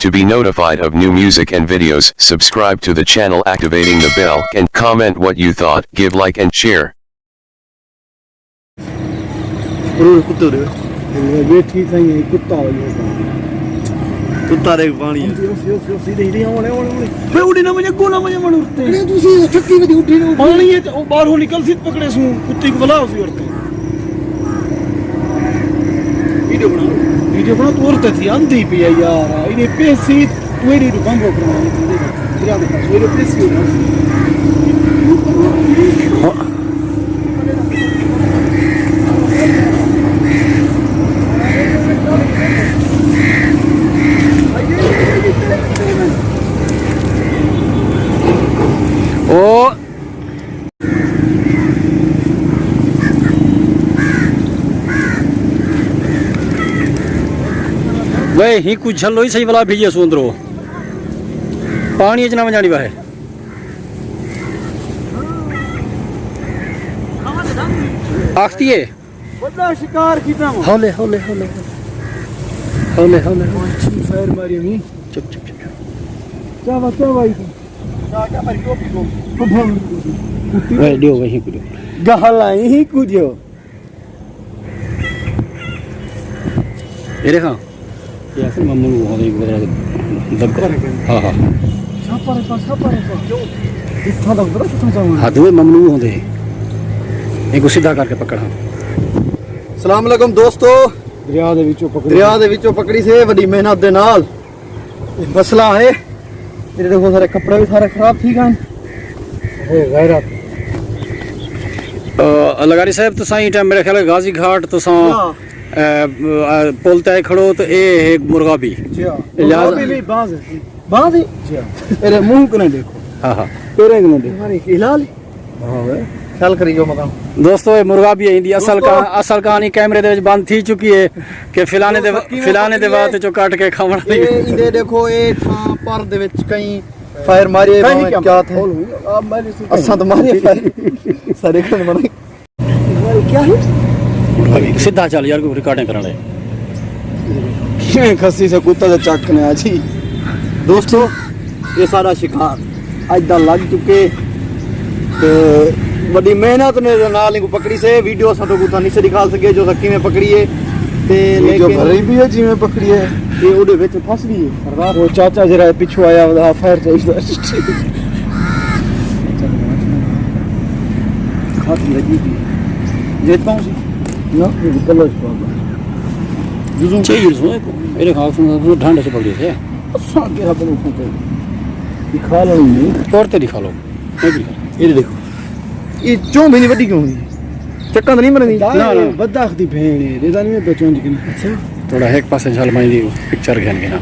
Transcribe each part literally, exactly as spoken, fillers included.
To be notified of new music and videos, subscribe to the channel, activating the bell, and comment what you thought, give like and share. ضرور کتے دے۔ بیٹھی سائیں، کتا ہو جائے۔ کتا دے پانی ہے۔ اسی، اسی، اسی، اسی، دے، دے، اوڑے، اوڑے، اوڑے۔ بے، اڑے نہ مجھے، گولا مجھے، من اڑتے۔ ارے، تسی چھٹی ودی اٹھی نہ اٹھی۔ پانی ہے تے او باہروں نکل سی، پکڑے سوں، کتے کو بلا اسی اڑتے۔ ویڈیو بنا۔ ویڈیو بنا، تو اڑتے تھی، اندھی پئی ہے یار۔ اینے پیسے، تو ایڈی تو بند ہو کر، دریا دے پاس، ایڈی پیسے ہو۔ او وے ہی کچھ جھلو ہی صحیح والا بھیجے سو اندرو۔ پانی اچ نہ ونجانی واہے۔ آختی ہے۔ بڑا شکار کیتا ہوں۔ ہولے، ہولے، ہولے۔ ہولے، ہولے، ہولے۔ اچھی فائر ماری ہوئی۔ چپ، چپ، چپ۔ کیا وا، کیا وائی تھی؟ وے ڈیو، وے ہی کچھ۔ گہلا ہی کچھ۔ یہ دیکھا۔ یہ اصل ممنوع ہو رہی ہے۔ دب-، ہاں، ہاں۔ چھاپا رکھا، چھاپا رکھا۔ اتھاں تک پتہ کتھاں جاواں؟ ہاں، دوئے ممنوع ہوندے ہیں۔ ایک کو سیدھا کر کے پکڑا۔ السلام علیکم دوستو۔ دریا دے وچوں پکڑی۔ دریا دے وچوں پکڑی سے وڈی محنت دے نال۔ مسئلہ ہے، یہ دیکھو سارے کپڑے بھی سارے خراب تھی گئے۔ اے غیرت۔ آ، لغاری صاحب، تساں ایں ٹائم میرے خیال ہے غازی گھاٹ تساں، ہاں۔ آ، آ، پل تے کھڑو تو اے ہے مرغابی۔ جی ہاں۔ لہذا مرغابی بھی باز ہے۔ باز ہے؟ جی ہاں۔ میرے منہ کو نہیں دیکھو۔ ہاں، ہاں۔ تیرے کو نہیں دیکھو۔ ہماری ہلال۔ ہاں، خیال کریو مطلب۔ دوستو، یہ مرغابی ہے، ایندی اصل دوستو۔ کہا-، اصل کہانی کیمرے دے وچ بند تھی چکی ہے کہ فلانے دے، دوستو، کیویں فلانے دے پکی ہے؟ وقت چوں کٹ کے کھاوݨ والی۔ اے ایندے دیکھو، اے تھاں پر دے وچ کئی فائر ماری ہے، کہیں بھاویں کیا کیا تھے۔ اساں تو ماری فائر۔ سارے کھڑے مارے۔ کیا ہے؟ سیدھا چل یار، کوئی ریکارڈنگ کرݨ ہے۔ کیویں کھسی سے کتا تے چک نے آ جی۔ دوستو، یہ سارا شکار اج دا لگ چکے۔ تے وڈی محنت نے نال کو پکڑی سے۔ ویڈیو اساں تو کو نہیں سے دکھا سکے جو اساں کیویں پکڑی ہے۔ تے ویڈیو لیکن بھری بھی ہے جیویں پکڑی ہے۔ یہ اودے وچ پھس گئی ہے۔ وہ چاچا جڑا پچھو آیا، وہ فائر چاہیے۔ کھاتی لگی تھی۔ جیت پاؤں سی؟ نہ، یہ کلر پاؤں۔ جزوں چاہیے سو، میرے خیال سے ڈھانڈے سے پکڑی تھے۔ اساں کیا بنو کھوتے؟ دکھا لو نہیں۔ توڑ تے دکھا لو۔ یہ دیکھو۔ یہ چوں بھی نہیں وڈی کیوں ہوئی؟ چکاں تو نہیں مرندی؟ نہ، نہ۔ بداخ دی بھین ہے، دیدا نہیں میں پہچان جی کنا۔ اچھا۔ تھوڑا ایک پاسے جھل مائی دی پکچر گھن کے نا۔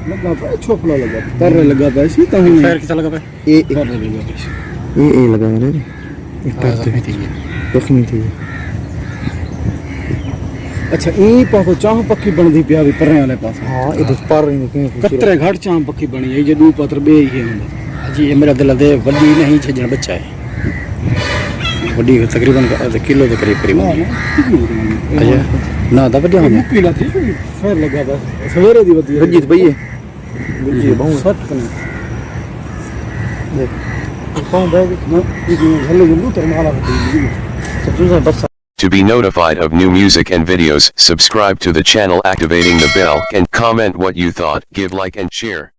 لگا پہ چھوپڑا لگا پہ، پر لگا پہ، اسی تاں ہی نہیں۔ خیر کسا لگا پہ؟ اے، اے۔ پر لگا پہ۔ اے، اے لگا پہ، اے پر تے۔ زخمی تھی ہے۔ زخمی تھی ہے۔ اچھا، ایں پاسوں چاہ پکی بندی پیا وی پریں والے پاسوں۔ ہاں، اے تے پر ہی نہیں کہیں کچھ۔ کترے گھٹ چاہ پکی بنی ہے، یہ دو پتر بے ہی ہے ہوندا۔ جی، یہ میرا دل دے وڈی نہیں، چھجن بچہ ہے۔ وڈی تقریباً کلو دے قریب قریب ہوندی ہے۔ اچھا، نہ، دا وڈی ہوندی ہے۔ مکی نہ تھی، کوئی فیر لگا پیا۔ سویرے دی ودی ہے۔ رجیت بھائی ہے۔ رجیت بہوں ہے۔ سخت نے۔ دیکھ۔ پاؤں بہ گئے۔ نہ، یہ جو ہلے جو لوتر مالا ہوتی ہے۔ سب چیزیں بس۔ To be notified of new music and videos, subscribe to the channel, activating the bell, and comment what you thought, give like and share.